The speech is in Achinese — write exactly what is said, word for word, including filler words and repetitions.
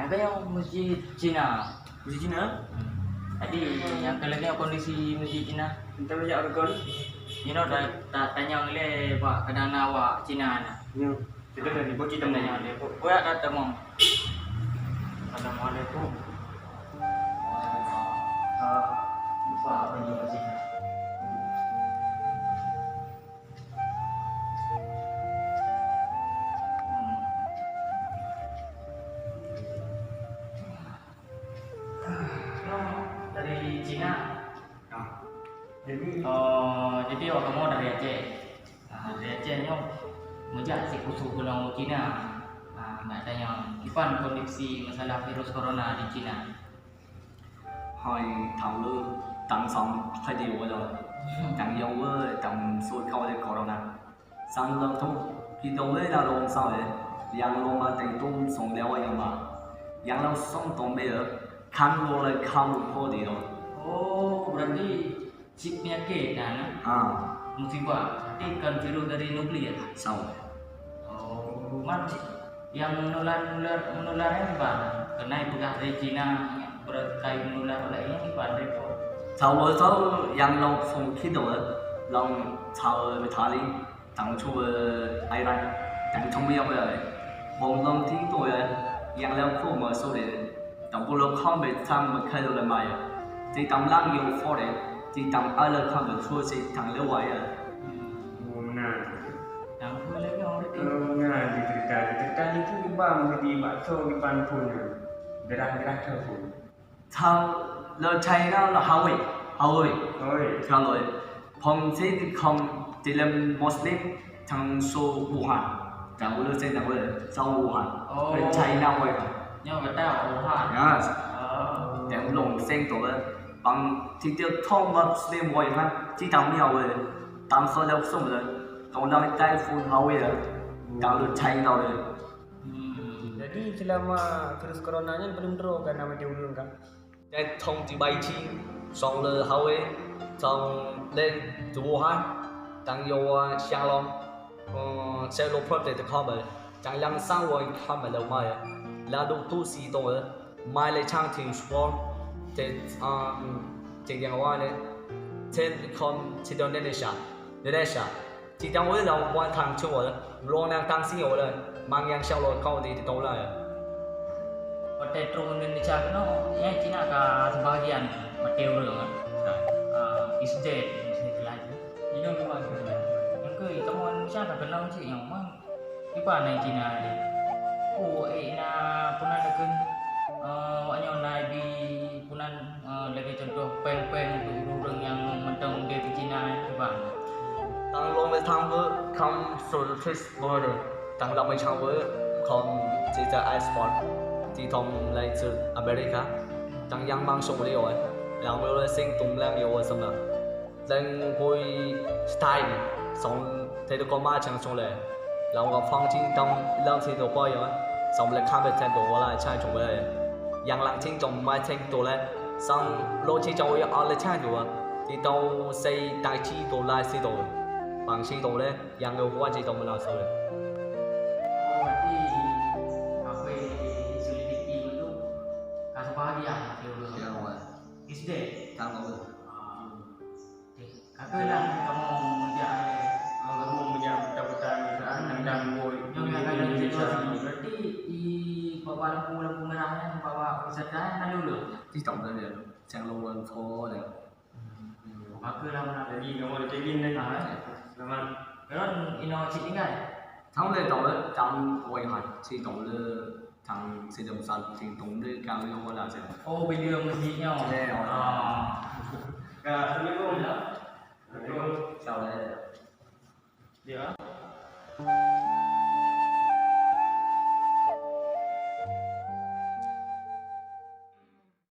Ada nyang masjid Cina. Masjid Cina? Hmm. Jadi, nyang ka lagèe kondisi masjid Cina. Entah banyak rukun. Inoe ta-, ta-, tanyong lé bak kadang na awak Cina na. Ya. Kita dari Bocil Temu. Tanyong lé. Bo-, boya ka temu. Assalamualaikum. Waalaikumsalam. Lupa apa ni kat sini. Dari Cina. Ah. Jadi, oh, jadi awak kamoe dari Aceh. Ah, dari Aceh nyoe meujak sikhusu keunoe Cina. Ah, nak tanya, kiban kondisi masalah virus corona di Cina? Hai, thao lôn tang song phai di wo lo. Tang yong we tang soi kau le corona. Sang lôn thong ki dong le na long sa le. Yang long ma teng tum song le wa yang ma. Yang long song tong be le. Kan lo le kan lo po di lo. Oh, berarti cit penyakit kan? Ha. Musibah. Berarti kan virus dari nuklir. Sao. Oh, man cit. Nyang menular-nular, menular nyan kiban? Keunan peugah dari Cina, nyang berkai menular lagèe nyan kiban repot. Saboh-saboh nyang lôn phôn khidong, lôn cawe Italia, tang cuba Iran, tang cong miyong ya. Hong lôn ting tu ya, nyang lôn phôn ma su de. Tang bulu khom be tang ma khai lo le mai. Ti tam lang yo fo de, ti tam ai le khom be su si tang le wai ya. Oh, na. Tang pun lagi orang tu. Oh, na, di cerita, di cerita itu di bang, di bakso, di pan pun. Gerah-gerah ke pun. Tang le China le Hawaii, Hawaii. Hawaii. Kalau Phong si di khom di lem Muslim, tang su Wuhan. Tang ulu sen tang ulu, su Wuhan. Oh. China wai. Nyoe kata Wuhan. Ya. Oh. Tang long sen tu le. Bang ti tiep thong Muslim wai han, ti tang miaw le. Tang so le sung le. Tong dang tai phun Hawaii le. Tang lu China le. Hmm. Jadi selama virus corona ni belum terus kan nama dia ulun kan? Tang thong di Beijing, song le Hawaii, song le di Wuhan, tang yo wa Shanglong, eh, se lo prot de khom be, tang yang sang wo khom be lo mai, la du tu si dong le, mai le chang ting shuo, te, um, ting yang wa le, ten khom ti Indonesia, Indonesia. Ci tang wei lam wan thang cue, lôn nyang tang singoh lé, mang nyang shao lôn kong di titong lai. Watèe trok Indonesia keunoe, nyan Cina ka sebahagian maté ureueng, ah, is dead, misalnya laju. Inong memang keunoe. Nyang keu kamoe Indonesia ka keunong cit nyang mang. Kiban na Cina lé. Oh, eh, na peunan lakon, eh, awak nyoe na bi peunan Eh, lagèe cuntoh péng-péng untuk ureueng nyang mantong udép di Cina nyan kiban. Tang lôn le thang beuh kham sul tris beuh. Tang lam meuchang beuh kham sisa export. Ti thong lai zeu Amerika. Tang nyang mang shong lé wan. Lam lôn le sing tum lam yo wa sama. Leng bui style song te du koma chang shong le. Lam wa fang jing tang lam si do pa yo. Song le kham be ten do wa lai chai chong le. Yang lang ching tông mai cheng tô lé, sang lô chi chông yö le chang dua, ti tô sei tai chi tô lai si tô, bang si tô lé, yang yö huan chi tô meunan su lé. Oh, berarti kafe selebriti itu ka sebahagian kafe ureueng. Ya, wan. Is dead. Tang ureueng. Ah. Ka keuh lah kamoe meujak, eh, kamoe meujak buta-buta, eh, nang dan boy, nyoe nyang ka jadi situasi. Berarti di bak lampu-lampu merah nyan, bak wisata nyan lalu lom. Di tông dah dia, siang lawan kho dah. Hmm. Ka keuh lah meunan. Jadi kamoe dah keliling dah. Ah, eh. Selamat. Kalian inoe cit tinggai? Thong le tông le, tam wai hat, si tông le. Thang sidang sat sing tông deh kang nyoe lah sih. Oh, beliau masjid nyoe. Eh, oh. Ah. Ka, assalamualaikum. Assalamualaikum. Salam. Ya.